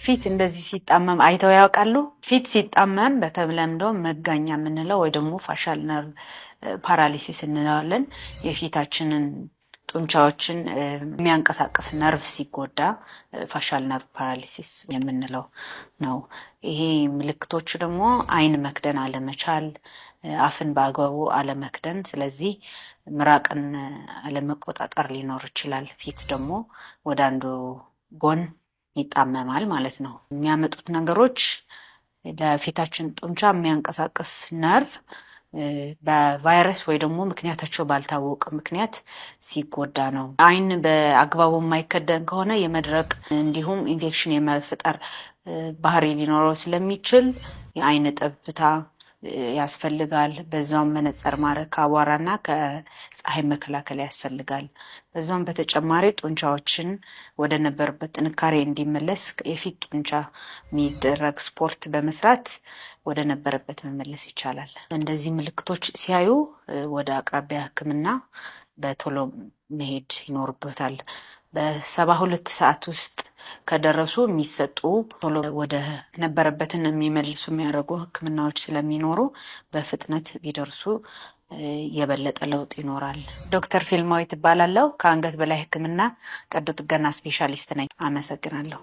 ፊት እንደዚህ ሲጣመም አይተው ያውቃሉ? ፊት ሲጣመም በተለምዶ መጋኛ የምንለው ወይ ደግሞ facial nerve paralysis እንለዋለን። የፊታችንን ጡንቻዎችን የሚያንቀሳቅስ ነርቭ ሲጎዳ facial nerve paralysis የምንለው ነው። ይሄ ምልክቶቹ ደግሞ አይን መክደን አለመቻል፣ አፍን በአግባቡ አለመክደን፣ ስለዚህ ምራቅን አለመቆጣጠር ሊኖር ይችላል። ፊት ደግሞ ወደ አንዱ ጎን ይጣመማል ማለት ነው። የሚያመጡት ነገሮች ለፊታችን ጡንቻ የሚያንቀሳቅስ ነርቭ በቫይረስ ወይ ደግሞ ምክንያታቸው ባልታወቀ ምክንያት ሲጎዳ ነው። አይን በአግባቡ የማይከደን ከሆነ የመድረቅ እንዲሁም ኢንፌክሽን የመፍጠር ባህሪ ሊኖረው ስለሚችል የአይን ጠብታ ያስፈልጋል። በዛውም መነጽር ማድረግ፣ ከአቧራና ከፀሐይ መከላከል ያስፈልጋል። በዛውም በተጨማሪ ጡንቻዎችን ወደ ነበሩበት ጥንካሬ እንዲመለስ የፊት ጡንቻ የሚደረግ ስፖርት በመስራት ወደ ነበረበት መመለስ ይቻላል። እንደዚህ ምልክቶች ሲያዩ ወደ አቅራቢያ ሕክምና በቶሎ መሄድ ይኖርበታል። በ72 ሰዓት ውስጥ ከደረሱ የሚሰጡ ቶሎ ወደ ነበረበትን የሚመልሱ የሚያደርጉ ሕክምናዎች ስለሚኖሩ በፍጥነት ቢደርሱ የበለጠ ለውጥ ይኖራል። ዶክተር ፊልማዊት እባላለሁ። ከአንገት በላይ ሕክምና ቀዶ ጥገና ስፔሻሊስት ነኝ። አመሰግናለሁ።